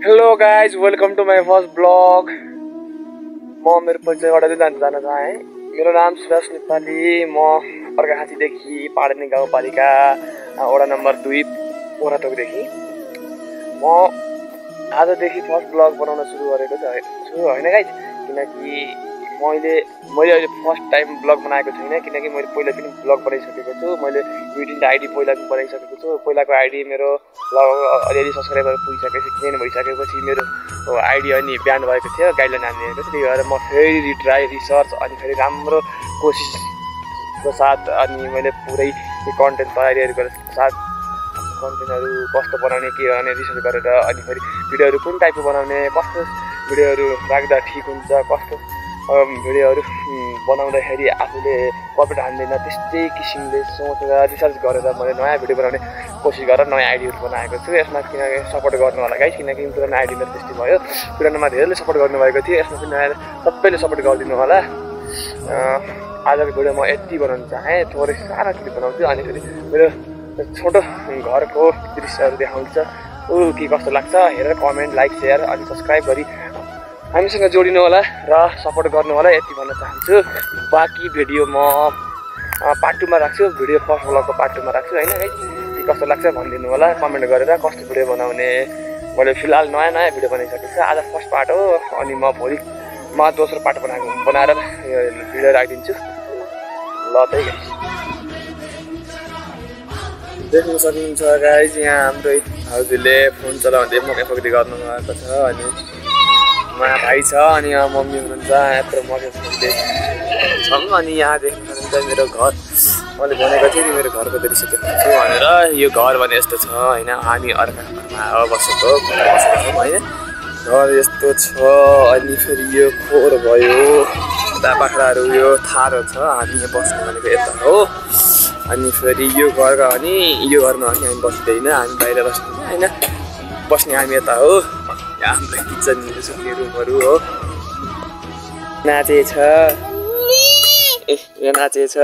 Hello guys, welcome to my first blog. म मेरो परिचयबाट चाहिँ जान चाहेँ। मेरो नाम सुरज नेपाली। म अर्घाखाँचीदेखि पाडनी गाउँपालिका वडा नम्बर 2 पोखराथोकदेखि म आजदेखि फर्स्ट ब्लग बनाउन सुरु गरेको छु होइन गाइज। किनकि मैले अहिले फर्स्ट टाइम ब्लग बनाएको छैन, किनकि मैले पहिला पनि ब्लग बनाइसकेको छु। मैले युट्युब आइडी पहिला पनि बनाइसकेको छु। पहिलाको आइडी मेरो अलिअलि सब्सक्राइबर पुगिसकेपछि क्लिन भइसकेपछि मेरो आइडी अनि ब्यान भएको थियो, गाइडलाइन हानिदिएको थियो। त्यही भएर म फेरि रिट्राई रिसर्च अनि फेरि राम्रो कोसिसको साथ अनि मैले पुरै कन्टेन्ट तयारीहरूको साथ कन्टेन्टहरू कस्तो बनाउने के गर्ने रिसर्च गरेर अनि फेरि भिडियोहरू कुन टाइपको बनाउने, कस्तो भिडियोहरू राख्दा ठिक हुन्छ, कस्तो भिडियोहरू बनाउँदाखेरि आफूले कपरेट हान्दैन, त्यस्तै किसिमले सोचेर रिसर्च गरेर मैले नयाँ भिडियो बनाउने कोसिस गरेर नयाँ आइडीहरू बनाएको छु। यसमा किनकि सपोर्ट गर्नु होला गाइस, किनकि पुरानो आइडी मेरो त्यस्तै भयो। पुरानोमा धेरैले सपोर्ट गर्नुभएको थियो, यसमा पनि नयाँ सबैले सपोर्ट गरिदिनु होला। आजको भिडियो म यति बनाउन चाहेँ, थोरै सानो क्लिप बनाउँछु अनि फेरि मेरो छोटो घरको दृश्यहरू देखाउँछ। के कस्तो लाग्छ हेरेर कमेन्ट, लाइक, सेयर अनि सब्सक्राइब गरी हामीसँग जोडिनु होला र सपोर्ट गर्नु होला, यति भन्न चाहन्छु। बाँकी भिडियो म पार्ट 2 मा राख्छु। भिडियो फर्स्ट ब्लगको पार्ट 2 मा राख्छु होइन है। के कस्तो लाग्छ भनिदिनु होला कमेन्ट गरेर, कस्तो भिडियो बनाउने। मैले फिलहाल नयाँ भिडियो बनाइसकेको छु। आज फर्स्ट पार्ट हो अनि भोलि दोस्रो पार्ट बनाएर भिडियो राखिदिन्छु। ल त्यही गाइस, देख्न सक्नुहुन्छ गाइस, यहाँ हाम्रो भाउजूले फोन चलाउँदै मकैफक्री गर्नुभएको छ अनि उहाँ भाइ छ अनि यहाँ मम्मी हुनुहुन्छ। यत्रो मकैफक्री छौँ अनि यहाँ देख्न सक्नुहुन्छ मेरो घर। मैले भनेको थिएँ नि मेरो घरको दृश्य देख्छु भनेर। यो घर भने यस्तो छ होइन, हामी अर्कामा बसेको छौँ होइन। घर यस्तो छ अनि फेरि यो खोर भयो, यता बाख्राहरू यो थारो छ, हामी यहाँ बस्ने भनेको यता हो। अनि फेरि यो घर अनि यो घरमा पनि हामी बस्दैन, हामी बाहिर बस्ने होइन, बस्ने हामी यता हो। यहाँ हाम्रो किचन सुत्ने रुमहरू हो। नाचेछ यो नाचेछ।